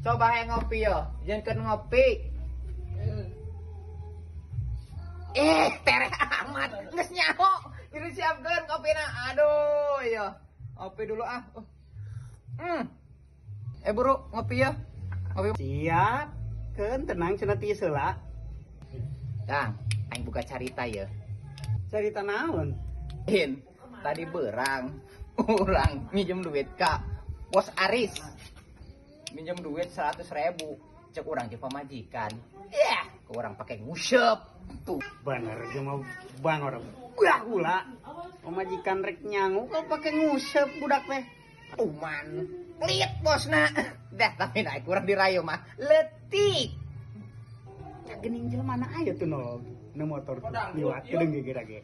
Coba hayang ngopi yo, jangan ngopi. Tereh amat, geus nyaho. Jadi siapkeun kopina. Aduh, yo. Ngopi dulu ah. Buru, ngopi ya. Ngopi. Siap. Keun tenang cenah tiis heula. Kang, aing buka carita ya. Carita naon? In, tadi berang. Urang minjem duit ka Bos Aris. Minjem duit 100.000. Cek urang jeung pamajikan. Yeah, ke urang pakai nguseup. Tuh. Bener jeung mah bangor. Ulah gula. Pamajikan rek nyangu kok pakai nguseup budak teh. Tuman. Pelit bosna. Dah tapi naik kurang dirayu mah. Letik. Cak geuning jelema mana aya tuh nolong. Nu motor tuh liwat kedeung ge ge.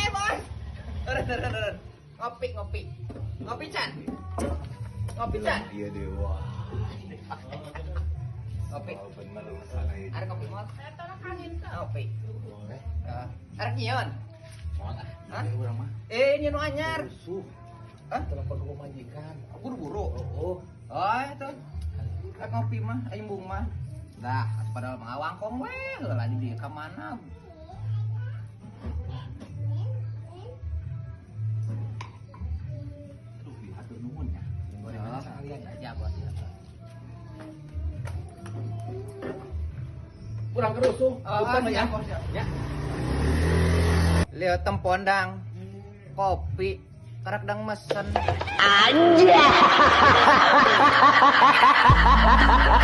Bos. Turun. Ngopi. Ngopi Chan. Ngopi Chan. Iya dewa. Ngopi. Oh, bener masalah ini. Ada kopi mal? Ngopi. Boleh. Arek nyion. Moal ah. Hah? Iya urang mah. Nyion anyar. Rusuh. Hah? Telepon ke pamajikan. Buru-buru. Oh. Oh, itu. Arek ngopi mah, aing bung mah. Dah, padahal mah ngawangkong we, heula di dieu ka mana? Aduh, diatur nuhun ya. Gorengan sekalian ya. Ya, bos. Kurang kerusuh. Oh, ya. siap, bos, siap. Ya. Lihat tempondang kopi karak dang mesen. Anjay.